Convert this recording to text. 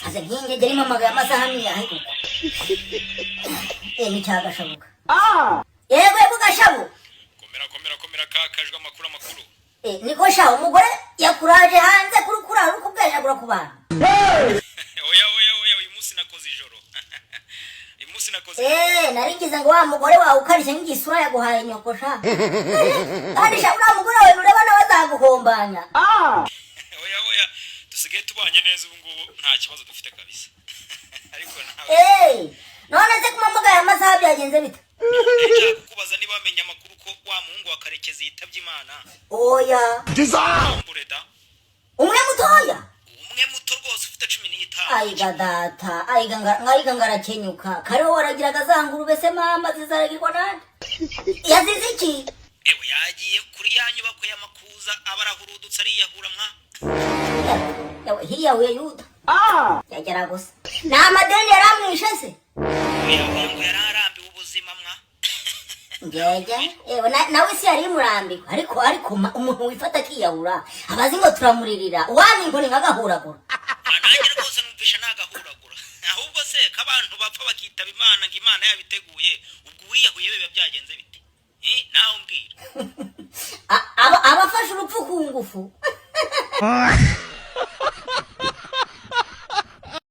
Aze nk'ingegeri impamagaye amasaha niyahe koko? Eh, nicyagashabuka. Yego yego, gashabu. Komera, komera, komera, kakajwe. Amakuru, amakuru? Eh, niko sha, umugore yakuraje hanze kuri kurara uri kubwejagura ku bantu? Oya, oya, oya, uyu munsi nakoze ijoro, uyu munsi nakoze. Eh, nari ngize ngo wa mugore wawe ukarishye nk'igisura yaguhaye nyoko sha. Kandi sha, uriya mugore wawe nureba nawe azaguhombanya. Oya, oya, dusigaye tubanye neza ubu ngubu, nta kibazo dufite kabisa, ariko nawe. Eh, none se kumamagaye amasaha byagenze bite? Nshaka kukubaza niba wamenye amakuru ko wa muhungu wa Karekezi yitabye Imana. Oya. Mbure da. Umwe mutoya? Umwe muto rwose, ufite 15. Ayiga data, ayiga ayiga ngarakenyuka. Kariho waragiraga za ngurube se mama zizaragirwa nande? Yazize iki? Ewe, yagiye kuri ya nyubako y'amakuza, aba arahurudutse ariyahura mwa. Yawe, hiyahuye Yuda. Yagera gusa. Ni amadeni yaramwishe se? Oya, oya, ngo yari arambiwe ubuzima mwa. Ngege ewe, nawe isi yari imurambirwa, ariko umuntu wifata akiyahura abazi ngo turamuririra, wani inkoni nkagahuragura. Ah, nanjye rwose numvisha nagahuragura. Ahubwo se ko abantu bapfa bakitaba Imana ngo Imana yabiteguye, ubwo uwiyahuye biba byagenze bite? Eh, nawe umbwira. Abafashe urupfu ku ngufu.